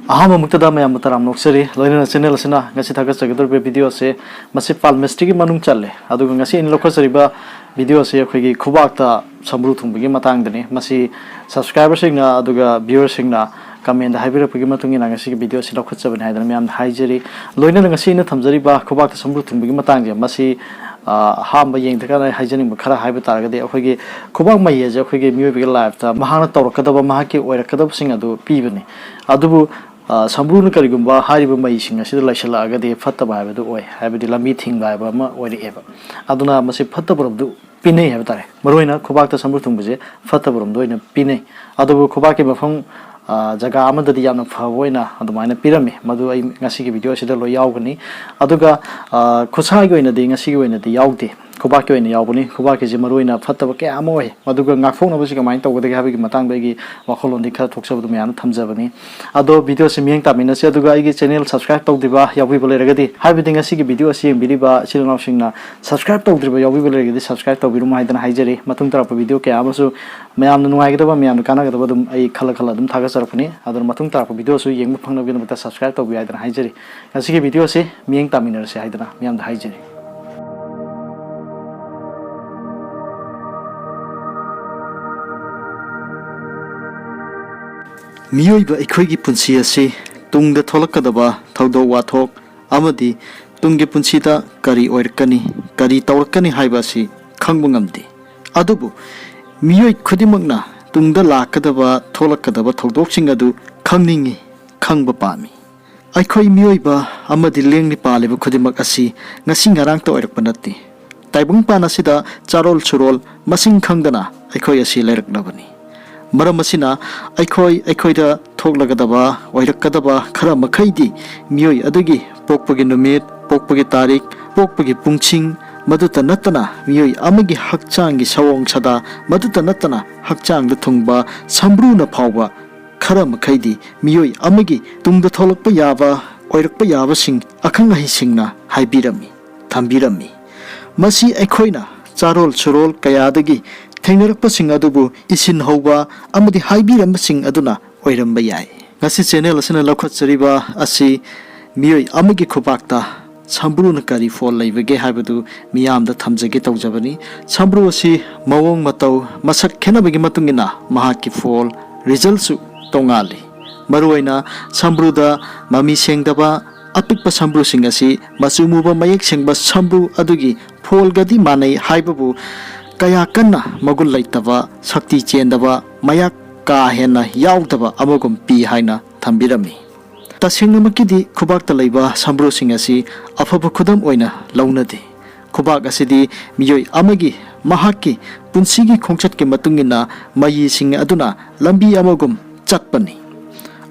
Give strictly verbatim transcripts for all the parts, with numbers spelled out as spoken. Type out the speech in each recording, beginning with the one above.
ꯑꯍꯥꯟꯕꯃꯛꯇꯗ ꯃꯌꯥꯝꯕꯨ ꯇꯔꯥꯝꯅ ꯑꯣꯛꯆꯔꯤ꯫ ꯂꯣꯏꯅꯅ ꯆꯦꯅꯦꯜ ꯑꯁꯤꯅ ꯉꯁꯤ ꯊꯥꯒꯠꯆꯒꯗꯧꯔꯤꯕ ꯚꯤꯗꯤꯑꯣ ꯑꯁꯤ, ꯃꯁꯤ palmistry ꯒꯤ ꯃꯅꯨꯡ ꯆꯜꯂꯦ꯫ ꯑꯗꯨꯒ ꯉꯁꯤ ꯑꯩꯅ ꯂꯧꯈꯠꯆꯔꯤꯕ ꯚꯤꯗꯤꯑꯣ ꯑꯁꯤ ꯑꯩꯈꯣꯏꯒꯤ ꯈꯨꯕꯥꯛꯇ ꯁꯝꯕ꯭ꯔꯨ ꯊꯨꯡꯕꯒꯤ ꯃꯇꯥꯡꯗꯅꯤ꯫ ꯃꯁꯤ subscriber ꯁꯤꯡꯅ ꯑꯗꯨꯒ viewer ꯁꯤꯡꯅ comment ꯗ ꯍꯥꯏꯕꯤꯔꯛꯄꯒꯤ ꯃꯇꯨꯡ ꯏꯟꯅ ꯉꯁꯤꯒꯤ ꯚꯤꯗꯤꯑꯣ ꯑꯁꯤ ꯂꯧꯈꯠꯆꯕꯅꯤ ꯍꯥꯏꯗꯅ ꯃꯌꯥꯝꯗ ꯍꯥꯏꯖꯔꯤ꯫ ꯂꯣꯏꯅꯅ ꯉꯁꯤ ꯑꯩꯅ ꯊꯝꯖꯔꯤꯕ ꯈꯨꯕꯥꯛꯇ ꯁꯝꯕ꯭ꯔꯨ ꯊꯨꯡꯕꯒꯤ ꯃꯇꯥꯡꯁꯦ, ꯃꯁꯤ, ꯑ, ꯑꯍꯥꯟꯕ ꯌꯦꯡꯗ꯭ꯔꯀꯥꯟꯗ ꯑꯩ ꯍꯥꯏꯖꯅꯤꯡꯕ ꯈꯔ ꯍꯥꯏꯕ ꯇꯥꯔꯒꯗꯤ, ꯑꯩꯈꯣꯏꯒꯤ ꯈꯨꯕꯥꯛ ꯃꯍꯤ ꯑꯁꯦ ꯑꯩꯈꯣꯏꯒꯤ ꯃꯤꯑꯣꯏꯕꯒꯤ life ꯇ ꯃꯍꯥꯛꯅ ꯇꯧꯔꯛꯀꯗꯕ, ꯃꯍꯥꯛꯀꯤ ꯑꯣꯏꯔꯛꯀꯗꯕꯁꯤꯡ ꯑꯗꯨ ꯄꯤꯕꯅꯤ꯫ ꯑꯗꯨꯕꯨ, ꯑ, ꯁꯝꯕ꯭ꯔꯨꯅ ꯀꯔꯤꯒꯨꯝꯕ ꯍꯥꯏꯔꯤꯕ ꯃꯍꯤꯁꯤꯡ ꯑꯁꯤꯗ ꯂꯩꯁꯜꯂꯛꯑꯒꯗꯤ ꯐꯠꯇꯕ ꯍꯥꯏꯕꯗꯨ ꯑꯣꯏ, ꯍꯥꯏꯕꯗꯤ ꯂꯝꯕꯤ ꯊꯤꯡꯕ ꯍꯥꯏꯕ ꯑꯃ ꯑꯣꯏꯔꯛꯑꯦꯕ꯫ ꯑꯗꯨꯅ ꯃꯁꯤ ꯐꯠꯇꯕꯔꯣꯝꯗ ꯄꯤꯅꯩ ꯍꯥꯏꯕ ꯇꯥꯔꯦ꯫ ꯃꯔꯨꯑꯣꯏꯅ ꯈꯨꯕꯥꯛꯇ ꯁꯝꯕ꯭ꯔꯨ ꯊꯨꯡꯕꯁꯦ ꯐꯠꯇꯕꯔꯣꯝꯗ ꯑꯣꯏꯅ ꯄꯤꯅꯩ꯫ ꯑꯗꯨꯕꯨ ꯈꯨꯕꯥꯛꯀꯤ ꯃꯐꯝ, ꯑ, ꯖꯒꯥ ꯑꯃꯗꯗꯤ ꯌꯥꯝꯅ ꯐꯕ ꯑꯣꯏꯅ ꯑꯗꯨꯃꯥꯏꯅ ꯄꯤꯔꯝꯃꯤ꯫ ꯃꯗꯨ ꯑꯩ ꯉꯁꯤꯒꯤ ꯚꯤꯗꯤꯑꯣ ꯑꯁꯤꯗ ꯂꯣꯏ ꯌꯥꯎꯒꯅꯤ꯫ ꯑꯗꯨꯒ, ꯑ, ꯈꯨꯠꯁꯥꯒꯤ ꯑꯣꯏꯅꯗꯤ ꯉꯁꯤꯒꯤ ꯑꯣꯏꯅꯗꯤ ꯌꯥꯎꯗꯦ꯫ ꯈꯨꯕꯥꯛꯀꯤ ꯑꯣꯏꯅ ꯌꯥꯎꯕꯅꯤ꯫ ꯈꯨꯕꯥꯛꯀꯤꯁꯦ ꯃꯔꯨꯑꯣꯏꯅ ꯐꯠꯇꯕ ꯀꯌꯥ ꯑꯃ ꯑꯣꯏ꯫ ꯃꯗꯨꯒ ꯉꯥꯛꯊꯣꯛꯅꯕꯁꯤ ꯀꯃꯥꯏꯅ ꯇꯧꯒꯗꯒꯦ ꯍꯥꯏꯕꯒꯤ ꯃꯇꯥꯡꯗ ꯑꯩꯒꯤ ꯋꯥꯈꯜꯂꯣꯟꯗꯤ ꯈꯔ ꯊꯣꯛꯆꯕꯗꯨ ꯃꯌꯥꯝꯗ ꯊꯝꯖꯕꯅꯤ꯫ ꯑꯗꯣ ꯚꯤꯗꯤꯑꯣꯁꯤ ꯃꯤꯠꯌꯦꯡ ꯇꯥꯃꯤꯟꯅꯁꯤ꯫ ꯑꯗꯨꯒ ꯑꯩꯒꯤ ꯆꯦꯅꯦꯜ subscribe ꯇꯧꯗ꯭ꯔꯤꯕ ꯌꯥꯎꯕꯤꯕ ꯂꯩꯔꯒꯗꯤ, ꯍꯥꯏꯕꯗꯤ ꯉꯁꯤꯒꯤ ꯚꯤꯗꯤꯑꯣ ꯑꯁꯤ ꯌꯦꯡꯕꯤꯔꯤꯕ ꯏꯆꯤꯜ ꯏꯅꯥꯎꯁꯤꯡꯅ subscribe ꯇꯧꯗ꯭ꯔꯤꯕ ꯌꯥꯎꯕꯤꯕ ꯂꯩꯔꯒꯗꯤ subscribe ꯇꯧꯕꯤꯔꯝꯃꯨ ꯍꯥꯏꯗꯅ ꯍꯥꯏꯖꯔꯤ꯫ ꯃꯇꯨꯡ ꯇꯥꯔꯛꯄ ꯚꯤꯗꯤꯑꯣ ꯀꯌꯥ ꯑꯃꯁꯨ ꯃꯌꯥꯝꯅ ꯅꯨꯡꯉꯥꯏꯒꯗꯕ, ꯃꯌꯥꯝꯅ ꯀꯥꯟꯅꯒꯗꯕ ꯑꯗꯨꯝ ꯑꯩ ꯈꯜꯂ ꯈꯜꯂ ꯑꯗꯨꯝ ꯊꯥꯒꯠꯆꯔꯛꯄꯅꯤ꯫ ꯑꯗꯨꯅ ꯃꯇꯨꯡ ꯇꯥꯔꯛꯄ ꯚꯤꯗꯤꯑꯣꯁꯨ ꯌꯦꯡꯕ ꯐꯪꯅꯕꯒꯤꯗꯃꯛꯇ subscribe ꯇꯧꯕꯤꯌꯨ ꯍꯥꯏꯗꯅ ꯍꯥꯏꯖꯔꯤ꯫ ꯉꯁꯤꯒꯤ ꯚꯤꯗꯤꯑꯣ ꯑꯁꯤ ꯃꯤꯠꯌꯦꯡ ꯇꯥꯃꯤꯟꯅꯔꯁꯤ ꯍꯥꯏꯗꯅ ꯃꯌꯥꯝꯗ ꯍꯥꯏꯖꯔꯤ꯫ ꯃꯤꯑꯣꯏꯕ ꯑꯩꯈꯣꯏꯒꯤ ꯄꯨꯟꯁꯤ ꯑꯁꯤ ꯇꯨꯡꯗ ꯊꯣꯛꯂꯛꯀꯗꯕ ꯊꯧꯗꯣꯛ ꯋꯥꯊꯣꯛ ꯑꯃꯗꯤ ꯇꯨꯡꯒꯤ ꯄꯨꯟꯁꯤꯗ ꯀꯔꯤ ꯑꯣꯏꯔꯛꯀꯅꯤ, ꯀꯔꯤ ꯇꯧꯔꯛꯀꯅꯤ ꯍꯥꯏꯕ ꯑꯁꯤ ꯈꯪꯕ ꯉꯝꯗꯦ꯫ ꯑꯗꯨꯕꯨ ꯃꯤꯑꯣꯏ ꯈꯨꯗꯤꯡꯃꯛꯅ ꯇꯨꯡꯗ ꯂꯥꯛꯀꯗꯕ, ꯊꯣꯛꯂꯛꯀꯗꯕ ꯊꯧꯗꯣꯛꯁꯤꯡ ꯑꯗꯨ ꯈꯪꯅꯤꯡꯏ, ꯈꯪꯕ ꯄꯥꯝꯃꯤ꯫ ꯑꯩꯈꯣꯏ ꯃꯤꯑꯣꯏꯕ ꯑꯃꯗꯤ ꯂꯦꯡꯅ ꯄꯥꯜꯂꯤꯕ ꯈꯨꯗꯤꯡꯃꯛ ꯑꯁꯤ ꯉꯁꯤ ꯉꯔꯥꯡꯇ ꯑꯣꯏꯔꯛꯄ ꯅꯠꯇꯦ꯫ ꯇꯥꯏꯕꯪꯄꯥꯟ ꯑꯁꯤꯗ ꯆꯥꯔꯣꯜ ꯁꯨꯔꯣꯜ ꯃꯁꯤꯡ ꯈꯪꯗꯅ ꯑꯩꯈꯣꯏ ꯑꯁꯤ ꯂꯩꯔꯛꯂꯕꯅꯤ꯫ ꯃꯔꯝ ꯑꯁꯤꯅ ꯑꯩꯈꯣꯏ ꯑꯩꯈꯣꯏꯗ ꯊꯣꯛꯂꯒꯗꯕ, ꯑꯣꯏꯔꯛꯀꯗꯕ ꯈꯔ ꯃꯈꯩꯗꯤ ꯃꯤꯑꯣꯏ ꯑꯗꯨꯒꯤ ꯄꯣꯛꯄꯒꯤ ꯅꯨꯃꯤꯠ, ꯄꯣꯛꯄꯒꯤ ꯇꯥꯔꯤꯛ, ꯄꯣꯛꯄꯒꯤ ꯄꯨꯡꯁꯤꯡ, ꯃꯗꯨꯇ ꯅꯠꯇꯅ ꯃꯤꯑꯣꯏ ꯑꯃꯒꯤ ꯍꯛꯆꯥꯡꯒꯤ ꯁꯑꯣꯡ ꯁꯥꯗꯥ, ꯃꯗꯨꯇ ꯅꯠꯇꯅ ꯍꯛꯆꯥꯡꯗ ꯊꯨꯡꯕ ꯁꯝꯕ꯭ꯔꯨꯅ ꯐꯥꯎꯕ ꯈꯔ ꯃꯈꯩꯗꯤ ꯃꯤꯑꯣꯏ ꯑꯃꯒꯤ ꯇꯨꯡꯗ ꯊꯣꯛꯂꯛꯄ ꯌꯥꯕ, ꯑꯣꯏꯔꯛꯄ ꯌꯥꯕꯁꯤꯡ ꯑꯈꯪ ꯑꯍꯩꯁꯤꯡꯅ ꯍꯥꯏꯕꯤꯔꯝꯃꯤ, ꯊꯝꯕꯤꯔꯝꯃꯤ꯫ ꯃꯁꯤ ꯑꯩꯈꯣꯏꯅ ꯆꯥꯔꯣꯜ ꯁꯨꯔꯣꯜ ꯀꯌꯥꯗꯒꯤ ꯊꯦꯡꯅꯔꯛꯄꯁꯤꯡ ꯑꯗꯨꯕꯨ ꯏꯁꯤꯟꯍꯧꯕ ꯑꯃꯗꯤ ꯍꯥꯏꯕꯤꯔꯝꯕꯁꯤꯡ ꯑꯗꯨꯅ ꯑꯣꯏꯔꯝꯕ ꯌꯥꯏ꯫ ꯉꯁꯤ ꯆꯦꯅꯦꯜ ꯑꯁꯤꯅ ꯂꯧꯈꯠꯆꯔꯤꯕ ꯑꯁꯤ ꯃꯤꯑꯣꯏ ꯑꯃꯒꯤ ꯈꯨꯕꯥꯛꯇ ꯁꯝꯕ꯭ꯔꯨꯅ ꯀꯔꯤ ꯐꯣꯜ ꯂꯩꯕꯒꯦ ꯍꯥꯏꯕꯗꯨ ꯃꯤꯌꯥꯝꯗ ꯊꯝꯖꯒꯦ ꯇꯧꯖꯕꯅꯤ꯫ ꯁꯝꯕ꯭ꯔꯨ ꯑꯁꯤ ꯃꯑꯣꯡ ꯃꯇꯧ, ꯃꯁꯛ ꯈꯦꯠꯅꯕꯒꯤ ꯃꯇꯨꯡ ꯏꯟꯅ ꯃꯍꯥꯛꯀꯤ ꯐꯣꯜ ꯔꯤꯖꯜꯁꯨ ꯇꯣꯉꯥꯜꯂꯤ꯫ ꯃꯔꯨꯑꯣꯏꯅ ꯁꯝꯕ꯭ꯔꯨꯗ ꯃꯃꯤ ꯁꯦꯡꯗꯕ ꯑꯄꯤꯛꯄ ꯁꯝꯕ꯭ꯔꯨꯁꯤꯡ ꯑꯁꯤ ꯃꯆꯨ ꯃꯨꯕ ꯃꯌꯦꯛ ꯁꯦꯡꯕ ꯁꯝꯕ꯭ꯔꯨ ꯑꯗꯨꯒꯤ ꯐꯣꯜꯒꯗꯤ ꯃꯥꯟꯅꯩ ꯍꯥꯏꯕꯕꯨ ꯀꯌꯥ ꯀꯟꯅ ꯃꯒꯨꯟ ꯂꯩꯇꯕ, ꯁꯛꯇꯤ ꯆꯦꯟꯗꯕ, ꯃꯌꯥꯛ ꯀꯥ ꯍꯦꯟꯅ ꯌꯥꯎꯗꯕ ꯑꯃꯒꯨꯝ ꯄꯤ ꯍꯥꯏꯅ ꯊꯝꯕꯤꯔꯝꯃꯤ꯫ ꯇꯁꯦꯡꯅꯃꯛꯀꯤꯗꯤ ꯈꯨꯕꯥꯛꯇ ꯂꯩꯕ ꯁꯝꯕ꯭ꯔꯨꯁꯤꯡ ꯑꯁꯤ ꯑꯐꯕ ꯈꯨꯗꯝ ꯑꯣꯏꯅ ꯂꯧꯅꯗꯦ꯫ ꯈꯨꯕꯥꯛ ꯑꯁꯤꯗꯤ ꯃꯤꯑꯣꯏ ꯑꯃꯒꯤ ꯃꯍꯥꯛꯀꯤ ꯄꯨꯟꯁꯤꯒꯤ ꯈꯣꯡꯆꯠꯀꯤ ꯃꯇꯨꯡ ꯏꯟꯅ ꯃꯌꯤꯁꯤꯡ ꯑꯗꯨꯅ ꯂꯝꯕꯤ ꯑꯃꯒꯨꯝ ꯆꯠꯄꯅꯤ꯫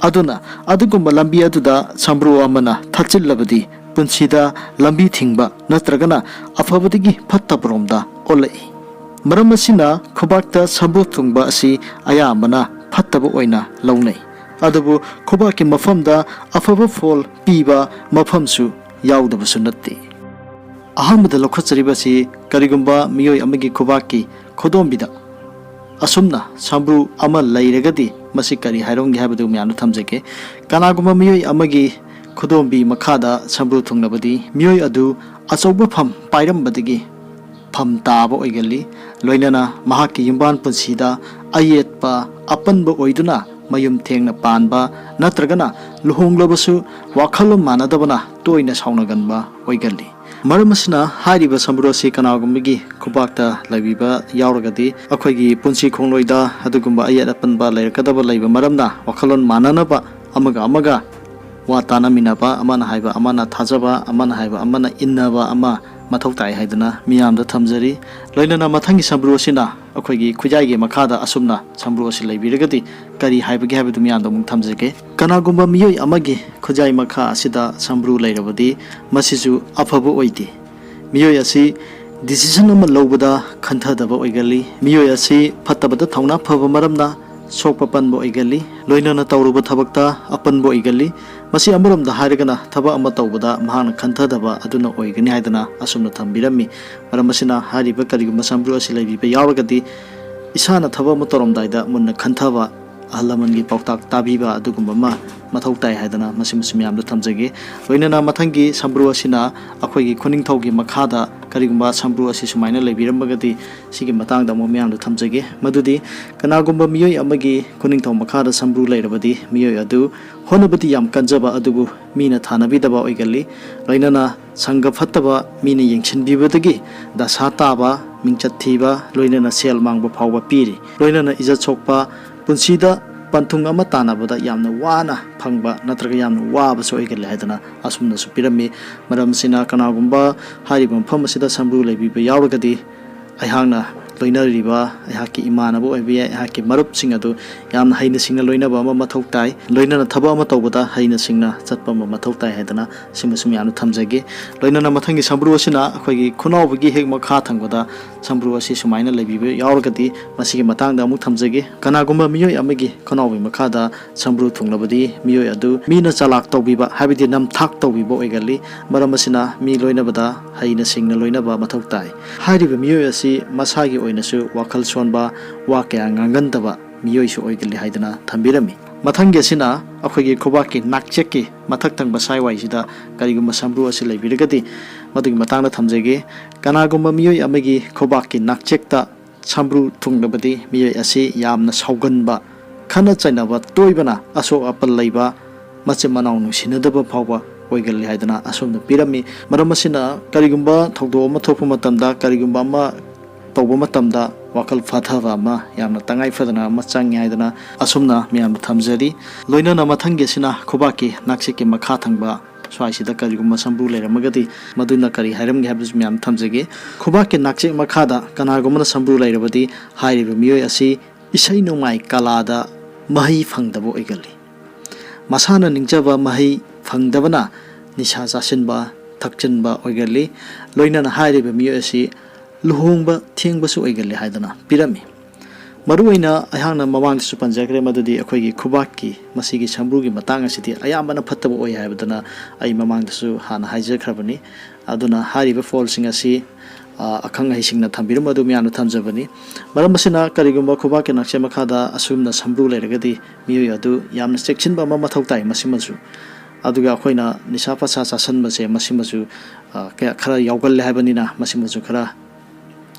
ꯑꯗꯨꯅ ꯑꯗꯨꯒꯨꯝꯕ ꯂꯝꯕꯤ ꯑꯗꯨꯗ ꯁꯝꯕ꯭ꯔꯨ ꯑꯃꯅ ꯊꯠꯆꯤꯜꯂꯕꯗꯤ ꯄꯨꯟꯁꯤꯗ ꯂꯝꯕꯤ ꯊꯤꯡꯕ ꯅꯠꯇ꯭ꯔꯒꯅ ꯑꯐꯕꯗꯒꯤ ꯐꯠꯇꯕꯔꯣꯝꯗ ꯑꯣꯜꯂꯛꯏ꯫ ꯃꯔꯝ ꯑꯁꯤꯅ ꯈꯨꯕꯥꯛꯇ ꯁꯝꯕ꯭ꯔꯨ ꯊꯨꯡꯕ ꯑꯁꯤ ꯑꯌꯥꯝꯕꯅ ꯐꯠꯇꯕ ꯑꯣꯏꯅ ꯂꯧꯅꯩ꯫ ꯑꯗꯨꯕꯨ ꯈꯨꯕꯥꯛꯀꯤ ꯃꯐꯝꯗ ꯑꯐꯕ ꯐꯣꯜ ꯄꯤꯕ ꯃꯐꯝꯁꯨ ꯌꯥꯎꯗꯕꯁꯨ ꯅꯠꯇꯦ꯫ ꯑꯍꯥꯟꯕꯗ ꯂꯧꯈꯠꯆꯔꯤꯕ ꯑꯁꯤ ꯀꯔꯤꯒꯨꯝꯕ ꯃꯤꯑꯣꯏ ꯑꯃꯒꯤ ꯈꯨꯕꯥꯛꯀꯤ ꯈꯨꯗꯣꯝꯕꯤꯗ ꯑꯁꯨꯝꯅ ꯁꯝꯕ꯭ꯔꯨ ꯑꯃ ꯂꯩꯔꯒꯗꯤ ꯃꯁꯤ ꯀꯔꯤ ꯍꯥꯏꯔꯝꯒꯦ ꯍꯥꯏꯕꯗꯨ ꯃꯌꯥꯝꯗ ꯊꯝꯖꯒꯦ꯫ ꯀꯅꯥꯒꯨꯝꯕ ꯃꯤꯑꯣꯏ ꯑꯃꯒꯤ ꯈꯨꯗꯣꯝꯕꯤ ꯃꯈꯥꯗ ꯁꯝꯕ꯭ꯔꯨ ꯊꯨꯡꯂꯕꯗꯤ ꯃꯤꯑꯣꯏ ꯑꯗꯨ ꯑꯆꯧꯕ ꯐꯝ ꯄꯥꯏꯔꯝꯕꯗꯒꯤ ꯐꯝ ꯇꯥꯕ ꯑꯣꯏꯒꯜꯂꯤ꯫ ꯂꯣꯏꯅꯅ ꯃꯍꯥꯛꯀꯤ ꯌꯨꯝꯕꯥꯟ ꯄꯨꯟꯁꯤꯗ ꯑꯌꯦꯠꯄ ꯑꯄꯟꯕ ꯑꯣꯏꯗꯨꯅ ꯃꯌꯨꯝ ꯊꯦꯡꯅ ꯄꯥꯟꯕ ꯅꯠꯇ꯭ꯔꯒꯅ ꯂꯨꯍꯣꯡꯂꯕꯁꯨ ꯋꯥꯈꯜꯂꯣꯟ ꯃꯥꯟꯅꯗꯕꯅ ꯇꯣꯏꯅ ꯁꯥꯎꯅꯒꯟꯕ ꯑꯣꯏꯒꯜꯂꯤ꯫ ꯃꯔꯝ ꯑꯁꯤꯅ ꯍꯥꯏꯔꯤꯕ ꯁꯝꯕ꯭ꯔꯨ ꯑꯁꯤ ꯀꯅꯥꯒꯨꯝꯕꯒꯤ ꯈꯨꯕꯥꯛꯇ ꯂꯩꯕꯤꯕ ꯌꯥꯎꯔꯒꯗꯤ ꯑꯩꯈꯣꯏꯒꯤ ꯄꯨꯟꯁꯤ ꯈꯣꯡꯂꯣꯏꯗ ꯑꯗꯨꯒꯨꯝꯕ ꯑꯌꯦꯠ ꯑꯄꯟꯕ ꯂꯩꯔꯛꯀꯗꯕ ꯂꯩꯕ ꯃꯔꯝꯅ ꯋꯥꯈꯜꯂꯣꯟ ꯃꯥꯟꯅꯅꯕ ꯑꯃꯒ ꯑꯃꯒ ꯋꯥ ꯇꯥꯅꯃꯤꯟꯅꯕ, ꯑꯃꯅ ꯍꯥꯏꯕ ꯑꯃꯅ ꯊꯥꯖꯕ, ꯑꯃꯅ ꯍꯥꯏꯕ ꯑꯃꯅ ꯏꯟꯅꯕ ꯑꯃ ꯃꯊꯧ ꯇꯥꯏ ꯍꯥꯏꯗꯨꯅ ꯃꯤꯌꯥꯝꯗ ꯊꯝꯖꯔꯤ꯫ ꯂꯣꯏꯅꯅ ꯃꯊꯪꯒꯤ ꯁꯝꯕ꯭ꯔꯨ ꯑꯁꯤꯅ ꯑꯩꯈꯣꯏꯒꯤ ꯈꯨꯖꯥꯏꯒꯤ ꯃꯈꯥꯗ ꯑꯁꯨꯝꯅ ꯁꯝꯕ꯭ꯔꯨ ꯑꯁꯤ ꯂꯩꯕꯤꯔꯒꯗꯤ ꯀꯔꯤ ꯍꯥꯏꯕꯒꯦ ꯍꯥꯏꯕꯗꯨ ꯃꯤꯌꯥꯝꯗ ꯑꯃꯨꯛ ꯊꯝꯖꯒꯦ꯫ ꯀꯅꯥꯒꯨꯝꯕ ꯃꯤꯑꯣꯏ ꯑꯃꯒꯤ ꯈꯨꯖꯥꯏ ꯃꯈꯥ ꯑꯁꯤꯗ ꯁꯝꯕ꯭ꯔꯨ ꯂꯩꯔꯕꯗꯤ ꯃꯁꯤꯁꯨ ꯑꯐꯕ ꯑꯣꯏꯗꯦ꯫ ꯃꯤꯑꯣꯏ ꯑꯁꯤ ꯗꯤꯁꯤꯖꯟ ꯑꯃ ꯂꯧꯕꯗ ꯈꯟꯊꯗꯕ ꯑꯣꯏꯒꯜꯂꯤ꯫ ꯃꯤꯑꯣꯏ ꯑꯁꯤ ꯐꯠꯇꯕꯗ ꯊꯧꯅꯥ ꯐꯕ ꯃꯔꯝꯅ ꯁꯣꯛꯄ ꯄꯟꯕ ꯑꯣꯏꯒꯜꯂꯤ꯫ ꯂꯣꯏꯅꯅ ꯇꯧꯔꯨꯕ ꯊꯕꯛꯇ ꯑꯄꯟꯕ ꯑꯣꯏꯒꯜꯂꯤ꯫ ꯃꯁꯤ ꯑꯃꯔꯣꯝꯗ ꯍꯥꯏꯔꯒꯅ ꯊꯕꯛ ꯑꯃ ꯇꯧꯕꯗ ꯃꯍꯥꯛꯅ ꯈꯟꯊꯗꯕ ꯑꯗꯨꯅ ꯑꯣꯏꯒꯅꯤ ꯍꯥꯏꯗꯅ ꯑꯁꯨꯝꯅ ꯊꯝꯕꯤꯔꯝꯃꯤ꯫ ꯃꯔꯝ ꯑꯁꯤꯅ ꯍꯥꯏꯔꯤꯕ ꯀꯔꯤꯒꯨꯝꯕ ꯁꯝꯕ꯭ꯔꯨ ꯑꯁꯤ ꯂꯩꯕꯤꯕ ꯌꯥꯎꯔꯒꯗꯤ ꯏꯁꯥꯅ ꯊꯕꯛ ꯑꯃ ꯇꯧꯔꯝꯗꯥꯏꯗ ꯃꯨꯟꯅ ꯈꯟꯊꯕ ꯑꯍꯜ ꯂꯃꯟꯒꯤ ꯄꯥꯎꯇꯥꯛ ꯇꯥꯕꯤꯕ ꯑꯗꯨꯒꯨꯝꯕ ꯑꯃ ꯃꯊꯧ ꯇꯥꯏ ꯍꯥꯏꯗꯅ ꯃꯁꯤꯃꯁꯨ ꯃꯌꯥꯝꯗ ꯊꯝꯖꯒꯦ꯫ ꯂꯣꯏꯅꯅ ꯃꯊꯪꯒꯤ ꯁꯝꯕ꯭ꯔꯨ ꯑꯁꯤꯅ ꯑꯩꯈꯣꯏꯒꯤ ꯈꯨꯅꯤꯡꯊꯧꯒꯤ ꯃꯈꯥꯗ ꯀꯔꯤꯒꯨꯝꯕ ꯁꯝꯕ꯭ꯔꯨ ꯑꯁꯤ ꯁꯨꯃꯥꯏꯅ ꯂꯩꯕꯤꯔꯝꯃꯒꯗꯤ ꯁꯤꯒꯤ ꯃꯇꯥꯡꯗ ꯑꯃꯨꯛ ꯃꯌꯥꯝꯗ ꯊꯝꯖꯒꯦ꯫ ꯃꯗꯨꯗꯤ ꯀꯅꯥꯒꯨꯝꯕ ꯃꯤꯑꯣꯏ ꯑꯃꯒꯤ ꯈꯨꯅꯤꯡꯊꯧ ꯃꯈꯥꯗ ꯁꯝꯕ꯭ꯔꯨ ꯂꯩꯔꯕꯗꯤ ꯃꯤꯑꯣꯏ ꯑꯗꯨ ꯍꯣꯠꯅꯕꯗꯤ ꯌꯥꯝ ꯀꯟꯖꯕ ꯑꯗꯨꯕꯨ ꯃꯤꯅ ꯊꯥꯅꯕꯤꯗꯕ ꯑꯣꯏꯒꯜꯂꯤ꯫ ꯂꯣꯏꯅꯅ ꯁꯪꯒ ꯐꯠꯇꯕ ꯃꯤꯅ ꯌꯦꯡꯁꯤꯟꯕꯤꯕꯗꯒꯤ ꯗꯁꯥ ꯇꯥꯕ, ꯃꯤꯡꯆꯠ ꯊꯤꯕ, ꯂꯣꯏꯅꯅ ꯁꯦꯜ ꯃꯥꯡꯕ ꯐꯥꯎꯕ ꯄꯤꯔꯤ꯫ ꯂꯣꯏꯅꯅ ꯏꯖꯠ ꯁꯣꯛꯄ, ꯄꯨꯟꯁꯤꯗ ꯄꯟꯊꯨꯡ ꯑꯃ ꯇꯥꯟꯅꯕꯗ ꯌꯥꯝꯅ ꯋꯥꯅ ꯐꯪꯕ ꯅꯠꯇ꯭ꯔꯒ ꯌꯥꯝꯅ ꯋꯥꯕꯁꯨ ꯑꯣꯏꯒꯜꯂꯤ ꯍꯥꯏꯗꯅ ꯑꯁꯨꯝꯅꯁꯨ ꯄꯤꯔꯝꯃꯤ꯫ ꯃꯔꯝ ꯑꯁꯤꯅ ꯀꯅꯥꯒꯨꯝꯕ ꯍꯥꯏꯔꯤꯕ ꯃꯐꯝ ꯑꯁꯤꯗ ꯁꯝꯕ꯭ꯔꯨ ꯂꯩꯕꯤꯕ ꯌꯥꯎꯔꯒꯗꯤ ꯑꯩꯍꯥꯛꯅ ꯂꯣꯏꯅꯔꯤꯕ ꯑꯩꯍꯥꯛꯀꯤ ꯏꯃꯥꯟꯅꯕ ꯑꯣꯏꯕ ꯌꯥꯏ, ꯑꯩꯍꯥꯛꯀꯤ ꯃꯔꯨꯞꯁꯤꯡ ꯑꯗꯨ ꯌꯥꯝꯅ ꯍꯩꯅ ꯁꯤꯡꯅ ꯂꯣꯏꯅꯕ ꯑꯃ ꯃꯊꯧ ꯇꯥꯏ꯫ ꯂꯣꯏꯅꯅ ꯊꯕꯛ ꯑꯃ ꯇꯧꯕꯗ ꯍꯩꯅ ꯁꯤꯡꯅ ꯆꯠꯄ ꯑꯃ ꯃꯊꯧ ꯇꯥꯏ ꯍꯥꯏꯗꯅ ꯁꯤꯃꯁꯨ ꯃꯌꯥꯝꯅ ꯊꯝꯖꯒꯦ꯫ ꯂꯣꯏꯅꯅ ꯃꯊꯪꯒꯤ ꯁꯝꯕ꯭ꯔꯨ ꯑꯁꯤꯅ ꯑꯩꯈꯣꯏꯒꯤ ꯈꯨꯅꯥꯎꯕꯤꯒꯤ ꯍꯦꯛ ꯃꯈꯥ ꯊꯪꯕꯗ ꯁꯝꯕ꯭ꯔꯨ ꯑꯁꯤ ꯁꯨꯃꯥꯏꯅ ꯂꯩꯕꯤꯕ ꯌꯥꯎꯔꯒꯗꯤ ꯃꯁꯤꯒꯤ ꯃꯇꯥꯡꯗ ꯑꯃꯨꯛ ꯊꯝꯖꯒꯦ꯫ ꯀꯅꯥꯒꯨꯝꯕ ꯃꯤꯑꯣꯏ ꯑꯃꯒꯤ ꯈꯨꯅꯥꯎꯕꯤ ꯃꯈꯥꯗ ꯁꯝꯕ꯭ꯔꯨ ꯊꯨꯡꯂꯕꯗꯤ ꯃꯤꯑꯣꯏ ꯑꯗꯨ ꯃꯤꯅ ꯆꯂꯥꯛ ꯇꯧꯕꯤꯕ ꯍꯥꯏꯕꯗꯤ ꯅꯝꯊꯥꯛ ꯇꯧꯕꯤꯕ ꯑꯣꯏꯒꯜꯂꯤ꯫ ꯃꯔꯝ ꯑꯁꯤꯅ ꯃꯤ ꯂꯣꯏꯅꯕꯗ ꯍꯩꯅ ꯁꯤꯡꯅ ꯂꯣꯏꯅꯕ ꯃꯊꯧ ꯇꯥꯏ꯫ ꯍꯥꯏꯔꯤꯕ ꯃꯤꯑꯣꯏ ꯑꯁꯤ ꯃꯁꯥꯒꯤ ꯑꯣꯏꯅꯁꯨ ꯋꯥꯈꯜ ꯁꯣꯟꯕ, ꯋꯥ ꯀꯌꯥ ꯉꯥꯡꯒꯟꯗꯕ ꯃꯤꯑꯣꯏꯁꯨ ꯑꯣꯏꯒꯜꯂꯤ ꯍꯥꯏꯗꯅ ꯊꯝꯕꯤꯔꯝꯃꯤ꯫ ꯃꯊꯪꯒꯤ ꯑꯁꯤꯅ ꯑꯩꯈꯣꯏꯒꯤ ꯈꯨꯕꯥꯛꯀꯤ ꯅꯥꯛꯆꯦꯛꯀꯤ ꯃꯊꯛ ꯊꯪꯕ ꯁꯥꯏꯋꯥꯏꯁꯤꯗ ꯀꯔꯤꯒꯨꯝꯕ ꯁꯝꯕ꯭ꯔꯨ ꯑꯁꯤ ꯂꯩꯕꯤꯔꯒꯗꯤ ꯃꯗꯨꯒꯤ ꯃꯇꯥꯡꯗ ꯊꯝꯖꯒꯦ꯫ ꯀꯅꯥꯒꯨꯝꯕ ꯃꯤꯑꯣꯏ ꯑꯃꯒꯤ ꯈꯨꯕꯥꯛꯀꯤ ꯅꯥꯛꯆꯦꯛꯇ ꯁꯝꯕ꯭ꯔꯨ ꯊꯨꯡꯂꯕꯗꯤ ꯃꯤꯑꯣꯏ ꯑꯁꯤ ꯌꯥꯝꯅ ꯁꯥꯎꯒꯟꯕ, ꯈꯠꯅ ꯆꯩꯅꯕ ꯇꯣꯏꯕꯅ, ꯑꯁꯣꯛ ꯑꯄꯜ ꯂꯩꯕ, ꯃꯆꯤꯟ ꯃꯅꯥꯎ ꯅꯨꯡꯁꯤꯅꯗꯕ ꯐꯥꯎꯕ ꯑꯣꯏꯒꯜꯂꯤ ꯍꯥꯏꯗꯅ ꯑꯁꯣꯝꯅ ꯄꯤꯔꯝꯃꯤ꯫ ꯃꯔꯝ ꯑꯁꯤꯅ ꯀꯔꯤꯒꯨꯝꯕ ꯊꯧꯗꯣꯛ ꯑꯃ ꯊꯣꯛꯄ ꯃꯇꯝꯗ, ꯀꯔꯤꯒꯨꯝꯕ ꯑꯃ ꯇꯧꯕ ꯃꯇꯝꯗ ꯋꯥꯈꯜ ꯐꯥꯊꯕ ꯑꯃ ꯌꯥꯝꯅ ꯇꯉꯥꯏ ꯐꯗꯅ ꯑꯃ ꯆꯪꯉꯤ ꯍꯥꯏꯗꯅ ꯑꯁꯨꯝꯅ ꯃꯌꯥꯝꯗ ꯊꯝꯖꯔꯤ꯫ ꯂꯣꯏꯅꯅ ꯃꯊꯪꯒꯤ ꯑꯁꯤꯅ ꯈꯨꯕꯥꯛꯀꯤ ꯅꯥꯛꯆꯦꯛꯀꯤ ꯃꯈꯥ ꯊꯪꯕ ꯁ꯭ꯋꯥꯏꯁꯤꯗ ꯀꯔꯤꯒꯨꯝꯕ ꯁꯝꯕ꯭ꯔꯨ ꯂꯩꯔꯝꯃꯒꯗꯤ ꯃꯗꯨꯅ ꯀꯔꯤ ꯍꯥꯏꯔꯝꯒꯦ ꯍꯥꯏꯕꯗꯨꯁꯨ ꯃꯌꯥꯝ ꯊꯝꯖꯒꯦ꯫ ꯈꯨꯕꯥꯛꯀꯤ ꯅꯥꯛꯆꯦꯛ ꯃꯈꯥꯗ ꯀꯅꯥꯒꯨꯝꯕꯅ ꯁꯝꯕ꯭ꯔꯨ ꯂꯩꯔꯕꯗꯤ ꯍꯥꯏꯔꯤꯕ ꯃꯤꯑꯣꯏ ꯑꯁꯤ ꯏꯁꯩ ꯅꯣꯡꯃꯥꯏ ꯀꯂꯥꯗ ꯃꯍꯩ ꯐꯪꯗꯕ ꯑꯣꯏꯒꯜꯂꯤ꯫ ꯃꯁꯥꯅ ꯅꯤꯡꯖꯕ ꯃꯍꯩ ꯐꯪꯗꯕꯅ ꯅꯤꯁꯥ ꯆꯥꯁꯤꯟꯕ, ꯊꯛꯆꯤꯟꯕ ꯑꯣꯏꯒꯜꯂꯤ꯫ ꯂꯣꯏꯅꯅ ꯍꯥꯏꯔꯤꯕ ꯃꯤꯑꯣꯏ ꯑꯁꯤ ꯂꯨꯍꯣꯡꯕ ꯊꯦꯡꯕꯁꯨ ꯑꯣꯏꯒꯜꯂꯤ ꯍꯥꯏꯗꯅ ꯄꯤꯔꯝꯃꯤ꯫ ꯃꯔꯨꯑꯣꯏꯅ ꯑꯩꯍꯥꯛꯅ ꯃꯃꯥꯡꯗꯁꯨ ꯄꯟꯖꯈ꯭ꯔꯦ, ꯃꯗꯨꯗꯤ ꯑꯩꯈꯣꯏꯒꯤ ꯈꯨꯕꯥꯛꯀꯤ ꯃꯁꯤꯒꯤ ꯁꯝꯕ꯭ꯔꯨꯒꯤ ꯃꯇꯥꯡ ꯑꯁꯤꯗꯤ ꯑꯌꯥꯝꯕꯅ ꯐꯠꯇꯕ ꯑꯣꯏ ꯍꯥꯏꯕꯗꯨꯅ ꯑꯩ ꯃꯃꯥꯡꯗꯁꯨ ꯍꯥꯟꯅ ꯍꯥꯏꯖꯈ꯭ꯔꯕꯅꯤ꯫ ꯑꯗꯨꯅ ꯍꯥꯏꯔꯤꯕ ꯐꯣꯜꯁꯤꯡ ꯑꯁꯤ ꯑ, ꯑꯈꯪ ꯑꯍꯩꯁꯤꯡꯅ ꯊꯝꯕꯤꯔꯝꯕ ꯑꯗꯨ ꯃꯌꯥꯝꯅ ꯊꯝꯖꯕꯅꯤ꯫ ꯃꯔꯝ ꯑꯁꯤꯅ ꯀꯔꯤꯒꯨꯝꯕ ꯈꯨꯕꯥꯛꯀꯤ ꯅꯥꯛꯆꯦ ꯃꯈꯥꯗ ꯑꯁꯨꯝꯅ ꯁꯝꯕ꯭ꯔꯨ ꯂꯩꯔꯒꯗꯤ ꯃꯤꯑꯣꯏ ꯑꯗꯨ ꯌꯥꯝꯅ ꯆꯦꯛꯁꯤꯟꯕ ꯑꯃ ꯃꯊꯧ ꯇꯥꯏ ꯃꯁꯤꯃꯁꯨ꯫ ꯑꯗꯨꯒ ꯑꯩꯈꯣꯏꯅ ꯅꯤꯁꯥ ꯄꯁꯥ ꯆꯥꯁꯟꯕꯁꯦ ꯃꯁꯤꯃꯁꯨ, ꯑ, ꯀꯌꯥ, ꯈꯔ ꯌꯥꯎꯒꯜꯂꯦ ꯍꯥꯏꯕꯅꯤꯅ ꯃꯁꯤꯃꯁꯨ ꯈꯔ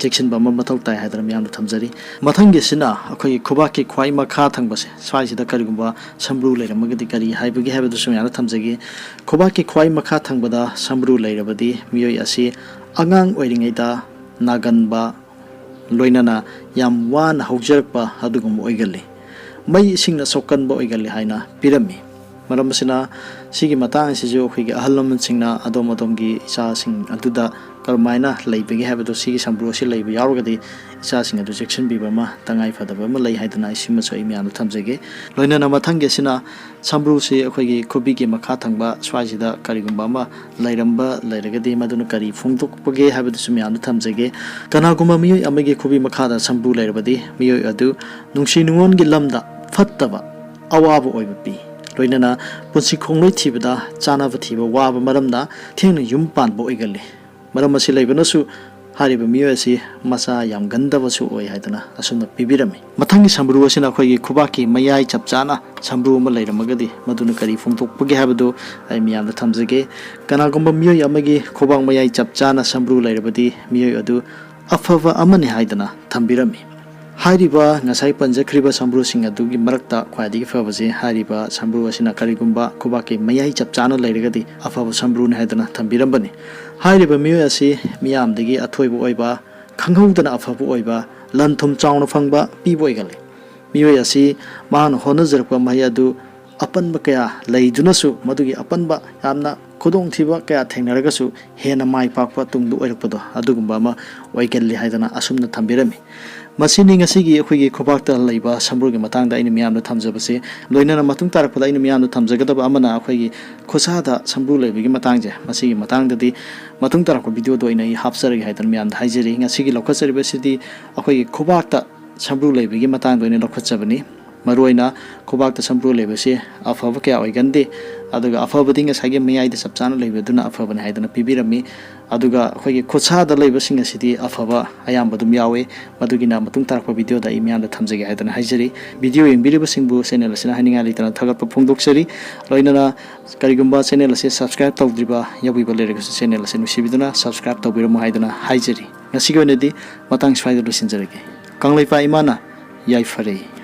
ꯆꯦꯛꯁꯤꯟꯕ ꯑꯃ ꯃꯊꯧ ꯇꯥꯏ ꯍꯥꯏꯗꯅ ꯃꯌꯥꯝꯗ ꯊꯝꯖꯔꯤ꯫ ꯃꯊꯪꯒꯤꯁꯤꯅ ꯑꯩꯈꯣꯏꯒꯤ ꯈꯨꯕꯥꯛꯀꯤ ꯈ꯭ꯋꯥꯏ ꯃꯈꯥ ꯊꯪꯕꯁꯦ, ꯁ꯭ꯋꯥꯏꯁꯤꯗ ꯀꯔꯤꯒꯨꯝꯕ ꯁꯝꯕ꯭ꯔꯨ ꯂꯩꯔꯝꯃꯒꯗꯤ ꯀꯔꯤ ꯍꯥꯏꯕꯒꯦ ꯍꯥꯏꯕꯗꯨꯁꯨ ꯃꯌꯥꯝꯗ ꯊꯝꯖꯒꯦ꯫ ꯈꯨꯕꯥꯛꯀꯤ ꯈ꯭ꯋꯥꯏ ꯃꯈꯥ ꯊꯪꯕꯗ ꯁꯝꯕ꯭ꯔꯨ ꯂꯩꯔꯕꯗꯤ ꯃꯤꯑꯣꯏ ꯑꯁꯤ ꯑꯉꯥꯡ ꯑꯣꯏꯔꯤꯉꯩꯗ ꯅꯥꯒꯟꯕ, ꯂꯣꯏꯅꯅ ꯌꯥꯝ ꯋꯥꯅ ꯍꯧꯖꯔꯛꯄ ꯑꯗꯨꯒꯨꯝꯕ ꯑꯣꯏꯒꯜꯂꯤ꯫ ꯃꯩ ꯏꯁꯤꯡꯅ ꯁꯣꯛꯀꯟꯕ ꯑꯣꯏꯒꯜꯂꯤ ꯍꯥꯏꯅ ꯄꯤꯔꯝꯃꯤ꯫ ꯃꯔꯝ ꯑꯁꯤꯅ ꯁꯤꯒꯤ ꯃꯇꯥꯡ ꯑꯁꯤꯁꯨ ꯑꯩꯈꯣꯏꯒꯤ ꯑꯍꯜ ꯂꯃꯟꯁꯤꯡꯅ ꯑꯗꯣꯝ ꯑꯗꯣꯝꯒꯤ ꯏꯆꯥꯁꯤꯡ ꯑꯗꯨꯗ ꯀꯔꯝꯍꯥꯏꯅ ꯂꯩꯕꯒꯦ ꯍꯥꯏꯕꯗꯨ, ꯁꯤꯒꯤ ꯁꯝꯕ꯭ꯔꯨ ꯑꯁꯤ ꯂꯩꯕ ꯌꯥꯎꯔꯒꯗꯤ ꯏꯆꯥꯁꯤꯡ ꯑꯗꯨ ꯆꯦꯛꯁꯤꯟꯕꯤꯕ ꯑꯃ ꯇꯉꯥꯏ ꯐꯗꯕ ꯑꯃ ꯂꯩ ꯍꯥꯏꯗꯅ ꯑꯩ ꯁꯤꯃꯁꯨ ꯑꯩ ꯃꯌꯥꯝꯗ ꯊꯝꯖꯒꯦ꯫ ꯂꯣꯏꯅꯅ ꯃꯊꯪꯒꯤ ꯑꯁꯤꯅ ꯁꯝꯕ꯭ꯔꯨꯁꯤ ꯑꯩꯈꯣꯏꯒꯤ ꯈꯨꯕꯤꯒꯤ ꯃꯈꯥ ꯊꯪꯕ ꯁ꯭ꯋꯥꯏꯁꯤꯗ ꯀꯔꯤꯒꯨꯝꯕ ꯑꯃ ꯂꯩꯔꯝꯕ ꯂꯩꯔꯒꯗꯤ ꯃꯗꯨꯅ ꯀꯔꯤ ꯐꯣꯡꯗꯣꯛꯄꯒꯦ ꯍꯥꯏꯕꯗꯨꯁꯨ ꯃꯌꯥꯝꯗ ꯊꯝꯖꯒꯦ꯫ ꯀꯅꯥꯒꯨꯝꯕ ꯃꯤꯑꯣꯏ ꯑꯃꯒꯤ ꯈꯨꯕꯤ ꯃꯈꯥꯗ ꯁꯝꯕ꯭ꯔꯨ ꯂꯩꯔꯕꯗꯤ ꯃꯤꯑꯣꯏ ꯑꯗꯨ ꯅꯨꯡꯁꯤ ꯅꯨꯡꯉꯣꯟꯒꯤ ꯂꯝꯗ ꯐꯠꯇꯕ ꯑꯋꯥꯕ ꯑꯣꯏꯕ ꯄꯤ꯫ ꯂꯣꯏꯅꯅ ꯄꯨꯟꯁꯤ ꯈꯣꯡꯂꯣꯏ ꯊꯤꯕꯗ ꯆꯥꯅꯕ ꯊꯤꯕ ꯋꯥꯕ ꯃꯔꯝꯅ ꯊꯦꯡꯅ ꯌꯨꯝ ꯄꯥꯟꯕ ꯑꯣꯏꯒꯜꯂꯤ꯫ ꯃꯔꯝ ꯑꯁꯤ ꯂꯩꯕꯅꯁꯨ ꯍꯥꯏꯔꯤꯕ ꯃꯤꯑꯣꯏ ꯑꯁꯤ ꯃꯆꯥ ꯌꯥꯝꯒꯟꯗꯕꯁꯨ ꯑꯣꯏ ꯍꯥꯏꯗꯅ ꯑꯁꯨꯝꯅ ꯄꯤꯕꯤꯔꯝꯃꯤ꯫ ꯃꯊꯪꯒꯤ ꯁꯝꯕ꯭ꯔꯨ ꯑꯁꯤꯅ ꯑꯩꯈꯣꯏꯒꯤ ꯈꯨꯕꯥꯛꯀꯤ ꯃꯌꯥꯏ ꯆꯞ ꯆꯥꯅ ꯁꯝꯕ꯭ꯔꯨ ꯑꯃ ꯂꯩꯔꯝꯃꯒꯗꯤ ꯃꯗꯨꯅ ꯀꯔꯤ ꯐꯣꯡꯗꯣꯛꯄꯒꯦ ꯍꯥꯏꯕꯗꯨ ꯑꯩ ꯃꯤꯌꯥꯝꯗ ꯊꯝꯖꯒꯦ꯫ ꯀꯅꯥꯒꯨꯝꯕ ꯃꯤꯑꯣꯏ ꯑꯃꯒꯤ ꯈꯨꯕꯥꯛ ꯃꯌꯥꯏ ꯆꯞ ꯆꯥꯅ ꯁꯝꯕ꯭ꯔꯨ ꯂꯩꯔꯕꯗꯤ ꯃꯤꯑꯣꯏ ꯑꯗꯨ ꯑꯐꯕ ꯑꯃꯅꯤ ꯍꯥꯏꯗꯅ ꯊꯝꯕꯤꯔꯝꯃꯤ꯫ ꯍꯥꯏꯔꯤꯕ ꯉꯁꯥꯏ ꯄꯟꯖꯈ꯭ꯔꯤꯕ ꯁꯝꯕ꯭ꯔꯨꯁꯤꯡ ꯑꯗꯨꯒꯤ ꯃꯔꯛꯇ ꯈ꯭ꯋꯥꯏꯗꯒꯤ ꯐꯕꯁꯤ ꯍꯥꯏꯔꯤꯕ ꯁꯝꯕ꯭ꯔꯨ ꯑꯁꯤꯅ ꯀꯔꯤꯒꯨꯝꯕ ꯈꯨꯕꯥꯛꯀꯤ ꯃꯌꯥꯏ ꯆꯞ ꯆꯥꯅ ꯂꯩꯔꯒꯗꯤ ꯑꯐꯕ ꯁꯝꯕ꯭ꯔꯨꯅꯤ ꯍꯥꯏꯗꯅ ꯊꯝꯕꯤꯔꯝꯕꯅꯤ꯫ ꯍꯥꯏꯔꯤꯕ ꯃꯤꯑꯣꯏ ꯑꯁꯤ ꯃꯤꯌꯥꯝꯗꯒꯤ ꯑꯊꯣꯏꯕ ꯑꯣꯏꯕ, ꯈꯪꯍꯧꯗꯅ ꯑꯐꯕ ꯑꯣꯏꯕ, ꯂꯟ ꯊꯨꯝ ꯆꯥꯎꯅ ꯐꯪꯕ ꯄꯤꯕ ꯑꯣꯏꯒꯜꯂꯤ꯫ ꯃꯤꯑꯣꯏ ꯑꯁꯤ ꯃꯍꯥꯛꯅ ꯍꯣꯠꯅꯖꯔꯛꯄ ꯃꯍꯩ ꯑꯗꯨ ꯑꯄꯟꯕ ꯀꯌꯥ ꯂꯩꯗꯨꯅꯁꯨ ꯃꯗꯨꯒꯤ ꯑꯄꯟꯕ ꯌꯥꯝꯅ ꯈꯨꯗꯣꯡꯊꯤꯕ ꯀꯌꯥ ꯊꯦꯡꯅꯔꯒꯁꯨ ꯍꯦꯟꯅ ꯃꯥꯏ ꯄꯥꯛꯄ ꯇꯨꯡꯗ ꯑꯣꯏꯔꯛꯄꯗꯣ ꯑꯗꯨꯒꯨꯝꯕ ꯑꯃ ꯑꯣꯏꯒꯜꯂꯤ ꯍꯥꯏꯗꯅ ꯑꯁꯨꯝꯅ ꯊꯝꯕꯤꯔꯝꯃꯤ꯫ ꯃꯁꯤꯅꯤ ꯉꯁꯤꯒꯤ ꯑꯩꯈꯣꯏꯒꯤ ꯈꯨꯕꯥꯛꯇ ꯂꯩꯕ ꯁꯝꯕ꯭ꯔꯨꯒꯤ ꯃꯇꯥꯡꯗ ꯑꯩꯅ ꯃꯤꯌꯥꯝꯗ ꯊꯝꯖꯕꯁꯦ꯫ ꯂꯣꯏꯅꯅ ꯃꯇꯨꯡ ꯇꯥꯔꯛꯄꯗ ꯑꯩꯅ ꯃꯤꯌꯥꯝꯗ ꯊꯝꯖꯒꯗꯕ ꯑꯃꯅ ꯑꯩꯈꯣꯏꯒꯤ ꯈꯨꯠꯁꯥꯗ ꯁꯝꯕ꯭ꯔꯨ ꯂꯩꯕꯒꯤ ꯃꯇꯥꯡꯁꯦ, ꯃꯁꯤꯒꯤ ꯃꯇꯥꯡꯗꯗꯤ ꯃꯇꯨꯡ ꯇꯥꯔꯛꯄ ꯚꯤꯗꯤꯑꯣꯗ ꯑꯣꯏꯅ ꯑꯩ ꯍꯥꯞꯆꯔꯒꯦ ꯍꯥꯏꯗꯅ ꯃꯤꯌꯥꯝꯗ ꯍꯥꯏꯖꯔꯤ꯫ ꯉꯁꯤꯒꯤ ꯂꯧꯈꯠꯆꯔꯤꯕꯁꯤꯗꯤ ꯑꯩꯈꯣꯏꯒꯤ ꯈꯨꯕꯥꯛꯇ ꯁꯝꯕ꯭ꯔꯨ ꯂꯩꯕꯒꯤ ꯃꯇꯥꯡꯗ ꯑꯣꯏꯅ ꯂꯧꯈꯠꯆꯕꯅꯤ꯫ ꯃꯔꯨꯑꯣꯏꯅ ꯈꯨꯕꯥꯛꯇ ꯁꯝꯕ꯭ꯔꯨ ꯂꯩꯕꯁꯤ ꯑꯐꯕ ꯀꯌꯥ ꯑꯣꯏꯒꯟꯗꯦ꯫ ꯑꯗꯨꯒ ꯑꯐꯕꯗꯤ ꯉꯁꯥꯏꯒꯤ ꯃꯌꯥꯏꯗ ꯆꯞ ꯆꯥꯅ ꯂꯩꯕꯗꯨꯅ ꯑꯐꯕꯅꯤ ꯍꯥꯏꯗꯅ ꯄꯤꯕꯤꯔꯝꯃꯤ꯫ ꯑꯗꯨꯒ ꯑꯩꯈꯣꯏꯒꯤ ꯈꯨꯠꯁꯥꯗ ꯂꯩꯕꯁꯤꯡ ꯑꯁꯤꯗꯤ ꯑꯐꯕ ꯑꯌꯥꯝꯕ ꯑꯗꯨꯝ ꯌꯥꯎꯋꯤ꯫ ꯃꯗꯨꯒꯤꯅ ꯃꯇꯨꯡ ꯇꯥꯔꯛꯄ ꯚꯤꯗꯤꯑꯣꯗ ꯑꯩ ꯃꯤꯌꯥꯝꯗ ꯊꯝꯖꯒꯦ ꯍꯥꯏꯗꯅ ꯍꯥꯏꯖꯔꯤ꯫ ꯚꯤꯗꯤꯑꯣ ꯌꯦꯡꯕꯤꯔꯤꯕꯁꯤꯡꯕꯨ ꯆꯦꯅꯦꯜ ꯑꯁꯤꯅ ꯍꯥꯏꯅꯤꯡꯉꯥꯏ ꯂꯩꯇꯅ ꯊꯥꯒꯠꯄ ꯐꯣꯡꯗꯣꯛꯆꯔꯤ꯫ ꯂꯣꯏꯅꯅ ꯀꯔꯤꯒꯨꯝꯕ ꯆꯦꯅꯦꯜ ꯑꯁꯤ ꯁꯕꯁꯀ꯭ꯔꯥꯏꯕ ꯇꯧꯗ꯭ꯔꯤꯕ ꯌꯥꯎꯕꯤꯕ ꯂꯩꯔꯒꯁꯨ ꯆꯦꯅꯦꯜ ꯑꯁꯤ ꯅꯨꯡꯁꯤꯕꯤꯗꯨꯅ ꯁꯕꯁꯀ꯭ꯔꯥꯏꯕ ꯇꯧꯕꯤꯔꯝꯃꯨ ꯍꯥꯏꯗꯨꯅ ꯍꯥꯏꯖꯔꯤ꯫ ꯉꯁꯤꯒꯤ ꯑꯣꯏꯅꯗꯤ ꯃꯇꯥꯡ ꯁ꯭ꯋꯥꯏꯗ ꯂꯣꯏꯁꯤꯟꯖꯔꯒꯦ꯫ ꯀꯪꯂꯩꯄꯥꯛ ꯏꯃꯥꯅ ꯌꯥꯏꯐꯔꯦ꯫